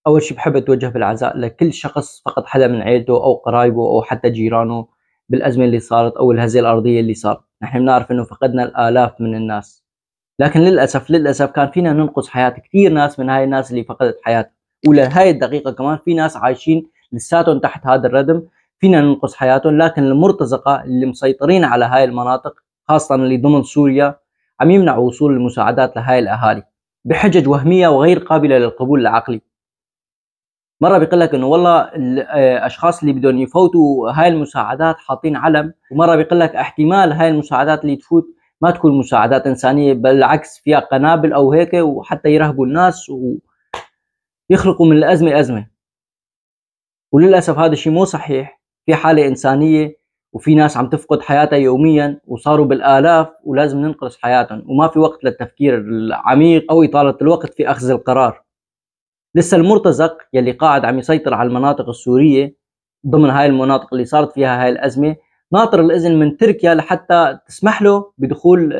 أول شي بحب أتوجه بالعزاء لكل شخص فقد حدا من عيلته أو قرايبه أو حتى جيرانه بالأزمة اللي صارت أو الهزة الأرضية اللي صارت. نحن بنعرف إنه فقدنا الآلاف من الناس، لكن للأسف كان فينا ننقذ حياة كثير ناس من هاي الناس اللي فقدت حياتها، ولهاي الدقيقة كمان في ناس عايشين لساتهم تحت هذا الردم فينا ننقذ حياتهم، لكن المرتزقة اللي مسيطرين على هاي المناطق خاصة اللي ضمن سوريا عم يمنعوا وصول المساعدات لهاي الأهالي بحجج وهمية وغير قابلة للقبول العقلي. مرة بيقول لك انه والله الاشخاص اللي بدهم يفوتوا هاي المساعدات حاطين علم، ومرة بيقول لك احتمال هاي المساعدات اللي تفوت ما تكون مساعدات انسانية، بالعكس فيها قنابل او هيك، وحتى يرهبوا الناس ويخلقوا من الازمة ازمة. وللاسف هذا الشيء مو صحيح، في حالة انسانية وفي ناس عم تفقد حياتها يوميا وصاروا بالالاف، ولازم ننقذ حياتهم، وما في وقت للتفكير العميق او اطالة الوقت في اخذ القرار. لسه المرتزق يلي قاعد عم يسيطر على المناطق السورية ضمن هاي المناطق اللي صارت فيها هاي الأزمة ناطر الإذن من تركيا لحتى تسمح له بدخول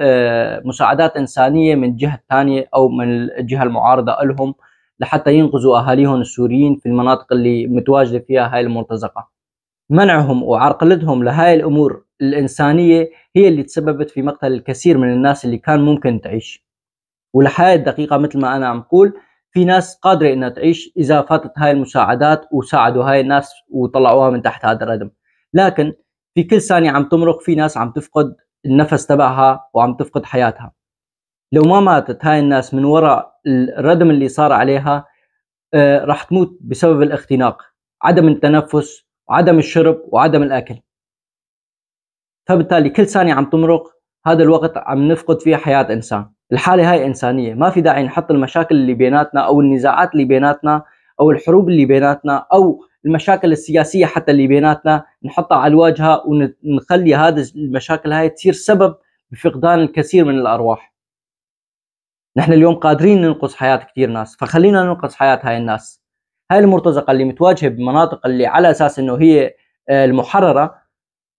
مساعدات إنسانية من جهة ثانية أو من الجهة المعارضة لهم لحتى ينقذوا أهاليهم السوريين في المناطق اللي متواجدة فيها هاي المرتزقة. منعهم وعرقلتهم لهاي الأمور الإنسانية هي اللي تسببت في مقتل الكثير من الناس اللي كان ممكن تعيش. ولحياة الدقيقة مثل ما أنا عم قول في ناس قادرة إنها تعيش إذا فاتت هاي المساعدات وساعدوا هاي الناس وطلعوها من تحت هذا الردم، لكن في كل ثانية عم تمرق في ناس عم تفقد النفس تبعها وعم تفقد حياتها. لو ما ماتت هاي الناس من وراء الردم اللي صار عليها راح تموت بسبب الاختناق، عدم التنفس وعدم الشرب وعدم الأكل. فبالتالي كل ثانية عم تمرق هذا الوقت عم نفقد فيه حياة إنسان. الحالة هاي إنسانية، ما في داعي نحط المشاكل اللي بيناتنا أو النزاعات اللي بيناتنا أو الحروب اللي بيناتنا أو المشاكل السياسية حتى اللي بيناتنا نحطها على الواجهة ونخلي هذه المشاكل هاي تصير سبب بفقدان الكثير من الأرواح. نحن اليوم قادرين ننقذ حياة كثير ناس، فخلينا ننقذ حياة هاي الناس. هاي المرتزقة اللي متواجهة بمناطق اللي على أساس إنه هي المحررة،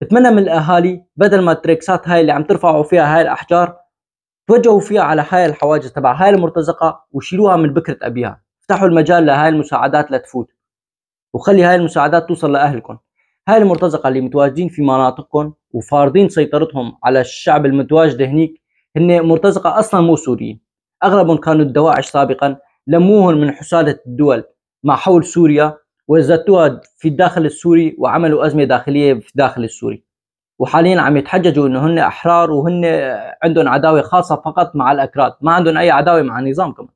بتمنى من الأهالي بدل ما التريكسات هاي اللي عم ترفعوا فيها هاي الأحجار توجهوا فيها على هاي الحواجز تبع هاي المرتزقة وشيلوها من بكرة أبيها، افتحوا المجال لهاي المساعدات لتفوت، وخلي هاي المساعدات توصل لأهلكم. هاي المرتزقة اللي متواجدين في مناطقكم وفارضين سيطرتهم على الشعب المتواجد هنيك هن مرتزقة أصلا مو سوريين، أغلبهم كانوا الدواعش سابقا، لموهم من حسالة الدول مع حول سوريا وزتوها في الداخل السوري وعملوا أزمة داخلية في الداخل السوري، وحاليا عم يتحججوا انه هن احرار وهن عندهم عداوه خاصه فقط مع الاكراد، ما عندهم اي عداوه مع النظام كمان.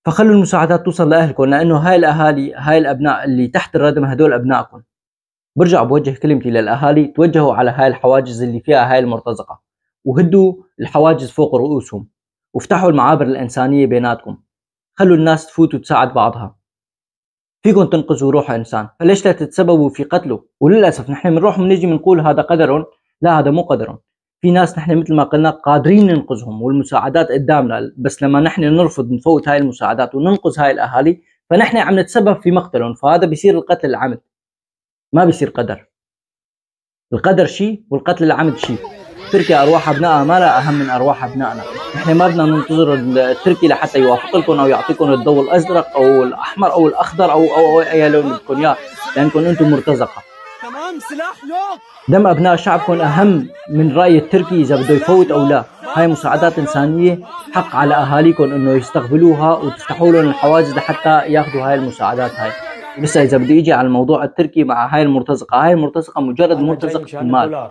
فخلوا المساعدات توصل لاهلكم، لانه هاي الاهالي هاي الابناء اللي تحت الردم هدول ابنائكم. برجع بوجه كلمتي للاهالي، توجهوا على هاي الحواجز اللي فيها هاي المرتزقه وهدوا الحواجز فوق رؤوسهم، وافتحوا المعابر الانسانيه بيناتكم، خلوا الناس تفوت وتساعد بعضها. فيكم تنقذوا روح انسان، فليش لا تتسببوا في قتله؟ وللاسف نحن بنروح بنيجي بنقول هذا قدر، لا هذا مو قدر. في ناس نحن مثل ما قلنا قادرين ننقذهم والمساعدات قدامنا، بس لما نحن نرفض نفوت هاي المساعدات وننقذ هاي الاهالي فنحن عم نتسبب في مقتلهم، فهذا بيصير القتل العمد، ما بيصير قدر. القدر شيء والقتل العمد شيء. تركيا ارواح ابنائها ما لها اهم من ارواح ابنائنا، نحن ما بدنا ننتظر التركي لحتى يوافق لكم او يعطيكم الضوء الازرق او الاحمر او الاخضر او اي لون بدكم اياه، لانكم انتم مرتزقه. تمام، سلاح يوك. دم ابناء شعبكم اهم من راي التركي اذا بده يفوت او لا. هاي مساعدات انسانيه حق على اهاليكم انه يستقبلوها وتفتحوا لهم الحواجز لحتى ياخذوا هاي المساعدات هاي. لسه اذا بدي اجي على الموضوع التركي مع هاي المرتزقه، هاي المرتزقه مجرد مرتزقه المال.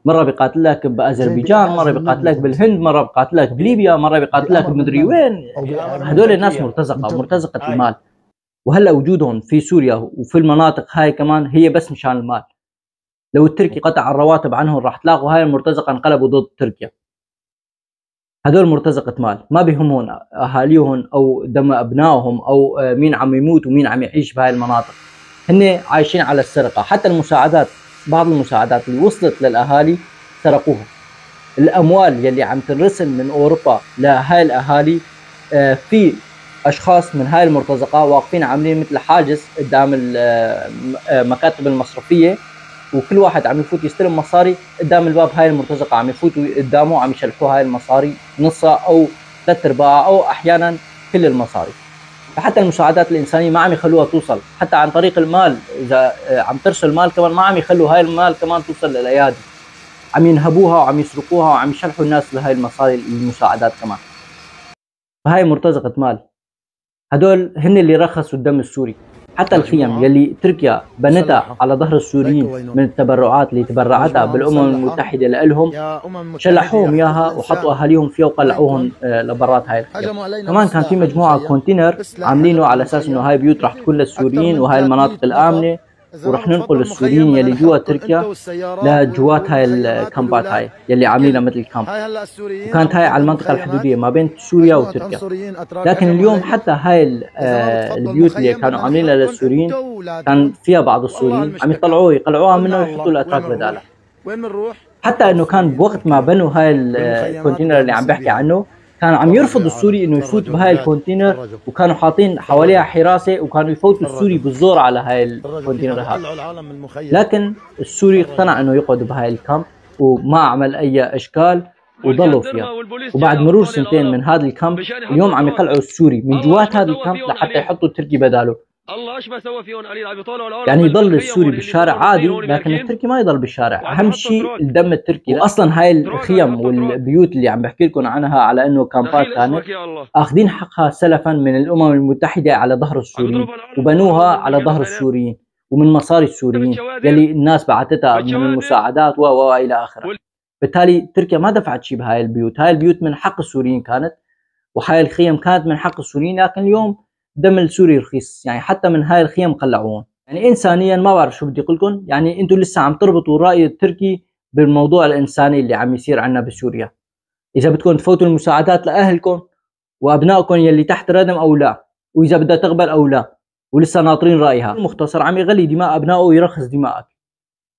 مرة بيقاتلك بأذربيجان، مرة بيقاتلك بالهند، مرة بيقاتلك بليبيا، مرة بيقاتلك بمدري وين. هدول الناس مرتزقة، مرتزقة المال. وهلا وجودهم في سوريا وفي المناطق هاي كمان هي بس مشان المال. لو التركي قطع الرواتب عنهم راح تلاقوا هاي المرتزقة انقلبوا ضد تركيا. هدول مرتزقة مال، ما بيهمهم أهاليهم أو دم أبنائهم أو مين عم يموت ومين عم يعيش بهاي المناطق. هن عايشين على السرقة. حتى المساعدات، بعض المساعدات اللي وصلت للأهالي سرقوها. الأموال يلي عم تنرسل من أوروبا لهاي الأهالي، في أشخاص من هاي المرتزقة واقفين عاملين مثل حاجز قدام المكاتب المصرفية، وكل واحد عم يفوت يستلم مصاري قدام الباب. هاي المرتزقة عم يفوتوا قدامه عم يشلحوه هاي المصاري نصها أو ثلاث أرباعها أو أحيانا كل المصاري. فحتى المساعدات الإنسانية ما عم يخلوها توصل، حتى عن طريق المال، إذا عم ترسل مال كمان ما عم يخلوا هاي المال كمان توصل للأيادي، عم ينهبوها وعم يسرقوها وعم يشلحوا الناس لهاي المصاري المساعدات كمان. فهاي مرتزقة مال، هدول هن اللي رخصوا الدم السوري. حتى الخيم يلي تركيا بنتها على ظهر السوريين من التبرعات اللي تبرعتها بالأمم المتحدة لإلهم، شلحوهم إياها وحطوا أهاليهم فيها وقلعوهم لبرات هاي الخيم. كمان كان في مجموعة container عاملينه على أساس إنه هاي بيوت رح تكون للسوريين وهاي المناطق الآمنة، ورح ننقل السوريين يلي جوا تركيا لجوات هاي الكامبات هاي يلي عاملينها مثل camp، وكانت هاي على المنطقة الحدودية ما بين سوريا وتركيا. لكن اليوم حتى هاي البيوت اللي كانوا عاملينها للسوريين كان فيها بعض السوريين عم يطلعوه يقلعوها منه ويحطوا الاتراك بدالها. حتى انه كان بوقت ما بنوا هاي ال container اللي عم بحكي عنه كان عم يرفض السوري انه يفوت بهاي ال container، وكانوا حاطين حواليها حراسة وكانوا يفوتوا السوري بالزور على هاي ال container هذا. لكن السوري اقتنع انه يقعد بهاي ال camp وما عمل اي اشكال وضلوا فيها. وبعد مرور سنتين من هذا ال camp اليوم عم يقلعوا السوري من جوات هذا ال camp لحتى يحطوا التركي بداله. الله ايش ما سوى فيهم قليل، عم يطالعوا العالم. يعني يضل السوري بالشارع عادي لكن التركي ما يضل بالشارع. اهم شيء الدم التركي. واصلا هاي الخيم والبيوت اللي عم بحكي لكم عنها على انه كامبات كانت اخذين حقها سلفا من الامم المتحدة على ظهر السوريين، وبنوها على ظهر السوريين ومن مصاري السوريين يلي الناس بعتتها من المساعدات و الى اخره. بالتالي تركيا ما دفعت شيء بهاي البيوت، هاي البيوت من حق السوريين كانت، وهاي الخيم كانت من حق السوريين، لكن اليوم دم السوري رخيص، يعني حتى من هاي الخيم قلعوهم. يعني انسانيا ما بعرف شو بدي اقول لكم، يعني انتم لسه عم تربطوا الراي التركي بالموضوع الانساني اللي عم يصير عندنا بسوريا. اذا بدكم تفوتوا المساعدات لاهلكم وابنائكم يلي تحت ردم او لا، واذا بدها تقبل او لا، ولسه ناطرين رايها. المختصر عم يغلي دماء ابنائه ويرخص دماءك،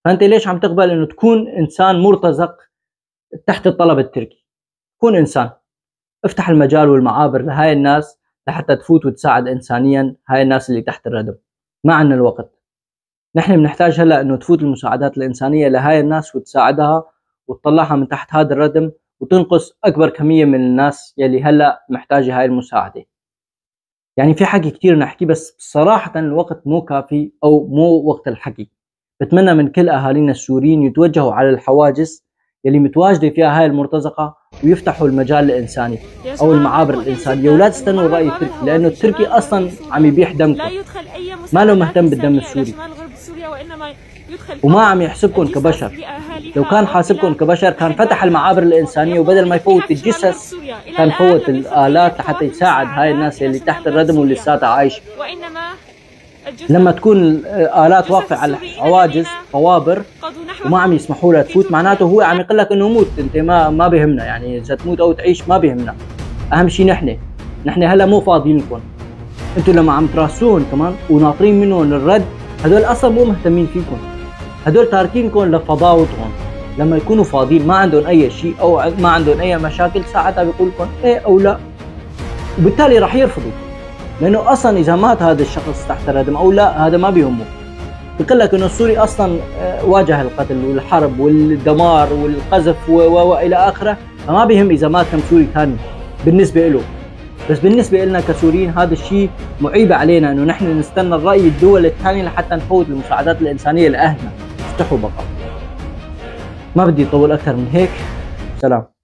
فانت ليش عم تقبل انه تكون انسان مرتزق تحت الطلب التركي؟ كون انسان، افتح المجال والمعابر لهاي الناس لحتى تفوت وتساعد انسانيا هاي الناس اللي تحت الردم. ما عندنا الوقت، نحن بنحتاج هلا انه تفوت المساعدات الانسانية لهاي الناس وتساعدها وتطلعها من تحت هذا الردم وتنقص اكبر كمية من الناس يلي هلا محتاجه هاي المساعدة. يعني في حكي كثير نحكي، بس صراحة الوقت مو كافي او مو وقت الحكي. بتمنى من كل اهالينا السوريين يتوجهوا على الحواجز يلي متواجدة فيها هاي المرتزقة ويفتحوا المجال الانساني او المعابر الانسانية، ولا تستنوا الراي التركي، لانه التركي اصلا عم يبيح دمكم، ما له مهتم بالدم السوري وما عم يحسبكم كبشر. لو كان حاسبكم كبشر كان فتح المعابر الانسانية، وبدل ما يفوت الجثث كان فوت الالات لحتى يساعد هاي الناس اللي تحت الردم واللي لساتها عايشه. لما تكون الآلات واقفة على الحواجز طوابر وما عم يسمحوا لها تفوت، معناته هو عم يقول لك انه موت انت، ما بيهمنا، يعني اذا تموت او تعيش ما بيهمنا، اهم شيء نحن هلا مو فاضيين لكم. انتم لما عم تراسون كمان وناطرين منهم الرد، هدول اصلا مو مهتمين فيكم، هدول تاركينكم لفضاوتهم. لما يكونوا فاضيين ما عندهم اي شيء او ما عندهم اي مشاكل، ساعتها بيقول لكم ايه او لا، وبالتالي رح يرفضوا، لانه اصلا اذا مات هذا الشخص تحت الردم او لا هذا ما بيهمه. بيقول لك انه السوري اصلا واجه القتل والحرب والدمار والقذف والى اخره، فما بيهم اذا مات كم سوري ثاني بالنسبة له. بس بالنسبة لنا كسوريين هذا الشيء معيب علينا، انه نحن نستنى الراي الدول الثانية لحتى نفوت المساعدات الانسانية لاهلنا. افتحوا بقى، ما بدي اطول اكثر من هيك. سلام.